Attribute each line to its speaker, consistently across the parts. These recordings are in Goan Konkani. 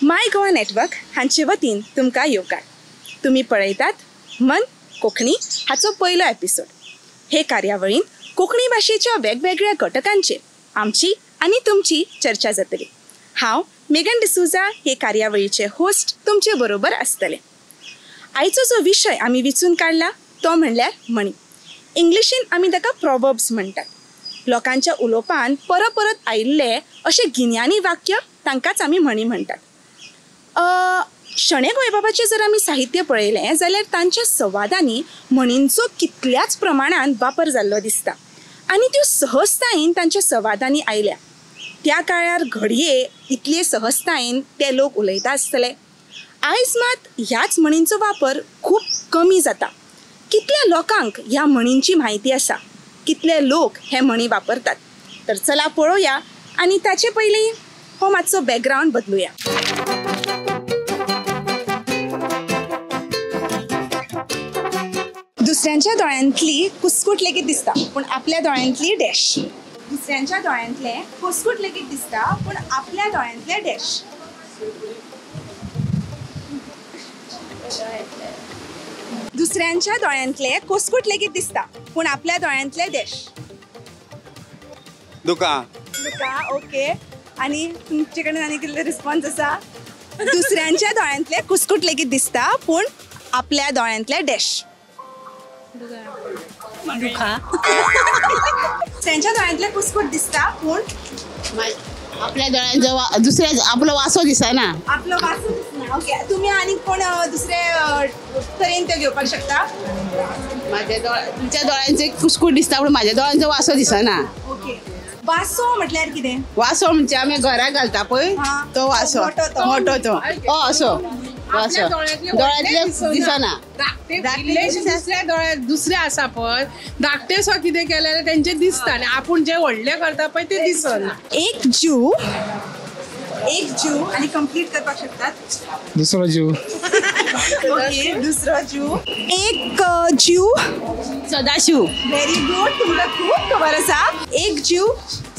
Speaker 1: माय गोवा नेटवर्क हांचे वतीन तुमकां येवकार. तुमी पळयतात मन कोंकणी हाचो पयलो एपिसोड. हे कार्यावळीन कोंकणी भाशेच्या वेगवेगळ्या घटकांचेर आमची आनी तुमची चर्चा जातली. हांव मेगन डिसुजा हे कार्यावळीचे होस्ट तुमचे बरोबर आसतले. आयचो जो विशय आमी विचून काडला तो म्हणल्यार म्हणी. इंग्लिशीन आमी ताका प्रोवर्ब्स म्हणटात. लोकांच्या उलोवपान परत परत आयिल्ले अशें गिन्यानी वाक्य तांकांच आमी म्हणी म्हणटात. शणै गोंयबाबाचें जर आमी साहित्य पळयलें जाल्यार तांच्या संवादांनी म्हणींचो कितल्याच प्रमाणान वापर जाल्लो दिसता आनी त्यो सहजतायेन तांच्या संवादांनी आयल्या. त्या काळार घडये इतले सहजतायेन ते लोक उलयता आसतले. आयज मात ह्याच म्हणींचो वापर खूब कमी जाता. कितल्या लोकांक ह्या म्हणींची म्हायती आसा, कितले लोक हे म्हणी वापरतात, तर चला पळोवया. आनी ताचे पयलीं हो मातसो बॅकग्रावंड बदलुया. दुसऱ्यांच्या दोळ्यांतली कुस्कूट लेगीत दिसता पूण आपल्या दोळ्यांतली डॅश. दुसऱ्यांच्या दोळ्यांतले कुस्कूट लेगीत दिसता पूण आपल्या दोळ्यांतले डॅश. दुसऱ्यांच्या दोळ्यांतले कुस्कूट लेगीत दिसता पूण आपल्या दोळ्यांतले डॅश.
Speaker 2: दुकां.
Speaker 1: दुकां, ओके. आनी तुमचे कडेन आनी कितले रिस्पॉन्स आसा? दुसऱ्यांच्या दोळ्यांतले कुस्कूट लेगीत दिसता पूण आपल्या दोळ्यांतले डॅश.
Speaker 3: दुखा.
Speaker 1: त्यांच्या दोळ्यांतले कुस्कूट दिसता पूण
Speaker 3: आपल्या दोळ्यांचो दुसऱ्या आपलो वासो दिसना.
Speaker 1: आपलो वासो दिसना. ओके, तुमी आनी कोण दुसरे तरेन ते घेवपाक शकता?
Speaker 3: माझ्या तुमच्या दोळ्यांचे कुस्कूट दिसता पूण माझ्या दोळ्यांचो वासो दिसना.
Speaker 1: ओके, वासो म्हटल्यार कितें?
Speaker 3: वासो म्हणजे आमी घरा घालता पळय तो वासो, मोठो तो असो दोळ्यांतले दिसना.
Speaker 4: दुसऱ्या दोळ्यात दुसरे आसा पळय धाकटे सो कितें केलें तेंचे दिसता आनी आपूण जे व्हडले करता पळय ते दिसना.
Speaker 1: एक जीव, एक जीव आनी कंप्लीट करपाक शकतात.
Speaker 5: दुसरो जीव.
Speaker 1: ओके, दुसरो जीव. एक जीव
Speaker 3: सदाशिव.
Speaker 1: व्हेरी गुड, तुमकां खूब खबर आसा. एक जीव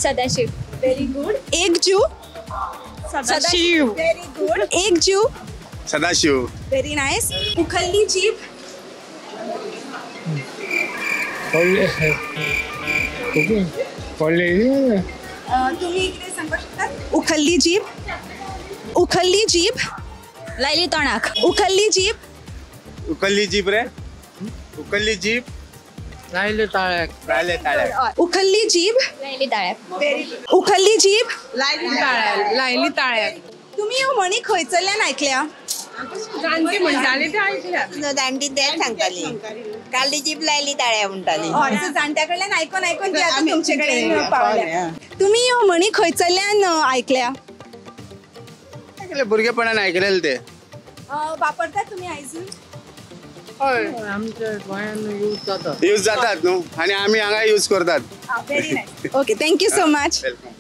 Speaker 6: सदाशिव.
Speaker 1: Very good. एक जीव
Speaker 4: सदाशिव.
Speaker 1: Very good. एक जीव
Speaker 2: सदाशिव.
Speaker 1: Very nice. उखल्ली जीभ. तुम्ही कितें सांगपाक शकतात? उखल्ली जीभ. उखल्ली जीभ.
Speaker 6: लायली तोंडाक.
Speaker 1: उखल्ली जीभ.
Speaker 2: उखल्ली जीभ रे. उखल्ली जीभ
Speaker 4: लायले ताळ्याक.
Speaker 2: लायले ताळ्याक.
Speaker 1: उखल्ली जीभ
Speaker 6: लायली ताळ्याक.
Speaker 1: Very good. उखल्ली जीभ
Speaker 4: लायली ताळ्याक. लायली ताळ्याक.
Speaker 1: तुमी ह्यो म्हणी खंयसरल्यान आयकल्या?
Speaker 4: जाणटी म्हणटाली ते आयकल्या.
Speaker 7: जाणटी तेच सांगताली, काडली जीभ लायली ताळ्या म्हणटाली.
Speaker 1: जाणट्या कडल्यान आयकून आयकून ती आतां तुमचे कडेन पावल्या. तुमी ह्यो म्हणी खंयसरल्यान आयकल्या?
Speaker 2: भुरगेपणान आयकलेले ते.
Speaker 1: वापरतात तुमी आयजून?
Speaker 4: हय, आमच्या गोंयान यूज जाता.
Speaker 2: यूज जातात न्हू आनी आमी हांगा यूज करतात.
Speaker 1: Very nice. Okay, thank you so much.
Speaker 2: Welcome.